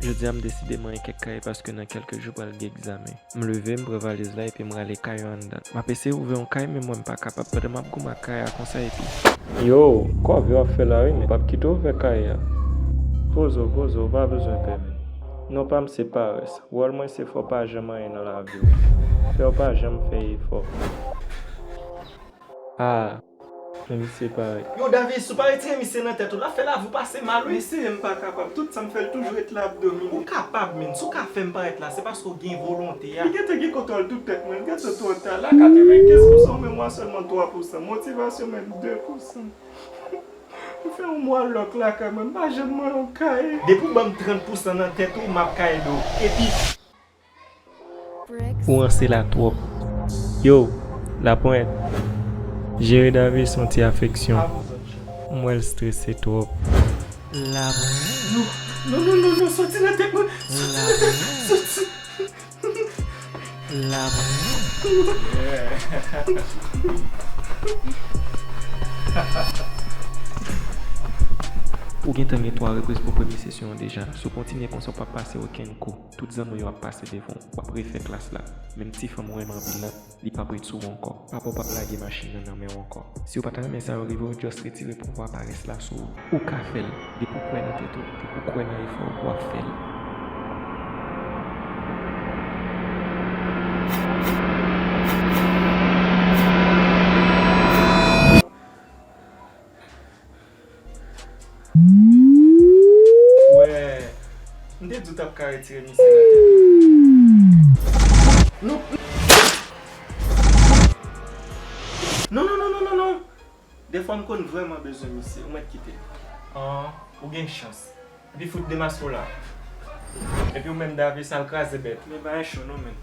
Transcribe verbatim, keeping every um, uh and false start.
Jodi a m deside manyen kèk kaye paske nan kèlke jou pral gen egzamen. M leve, m pran valiz la epi m rale kay yo anndan. M ap eseye ouvè yon kay men m wè m pa kapab pandan m ap goumen ak kay la konsa epi. Yo, kòve w ap fè la wi men m p ap kite w ouvè kay la. Poze w, poze w, ou pa bezwen pè men. Non pa m se parès. Wòl mwen se fè w pa janm anyen nan lavi w. Fè w pa janm fè efò. Ah, men misye parèt. Yo, Davis, si w pa retire misye nan tèt ou, l ap fè lavi w pase mal, wi. Mesye, m pa kapab. Tout sa m fè l toujou ret la ap domine. Ou kapab, menn. Si w ka fè m parèt la, se paske w gen volonte a. Li gentan gen kontwòl tout tèt mwen. Li gentan twò ta. La katrevenkenz pousan, ou menm w a sèlman twa pousan. Motivasyon menm de pousan. M fè yon mwa lòk lakay mwen, m pa janm manyen yon kay. Depi w ban m trant pousan nan tèt ou, m ap ka ede w. Epi. Ou ranse la twòp. Yo, Lapwent. Jere Davis yon ti afeksyon. M wè l strese twòp. Lapwent. Non, non, non, non, non, soti nan tèt mwen. Soti nan tèt mwen. Soti. Lapwent. Ou gentan gen twa repriz pou premye sesyon an deja. Si w kontinye konsa, w p ap pase okenn kou. Tout zanmi w yo ap pase devan w. W ap refè klas la. Menm ti fanm ou renmen anpil lan, li p ap ret sou ou ankò. Papa w p ap lage machin nan nan men w ankò. Si w pa ta renmen sa yo rive w, just retire pouvwa parès la sou ou. Ou ka fè l. Depi w kwè nan tèt ou, depi w kwè nan efò w, w ap fè l. Wè, m te di w t ap ka retire misye nan tèt ou. Non. Non, non, non, non, non, non. Dèfwa m konn vrèman bezwen misye, ou mèt kite l. An, ou gen chans. Epi fout demaske w la. Epi ou menm Davis al kraze bèt. Men bagay cho non, menn.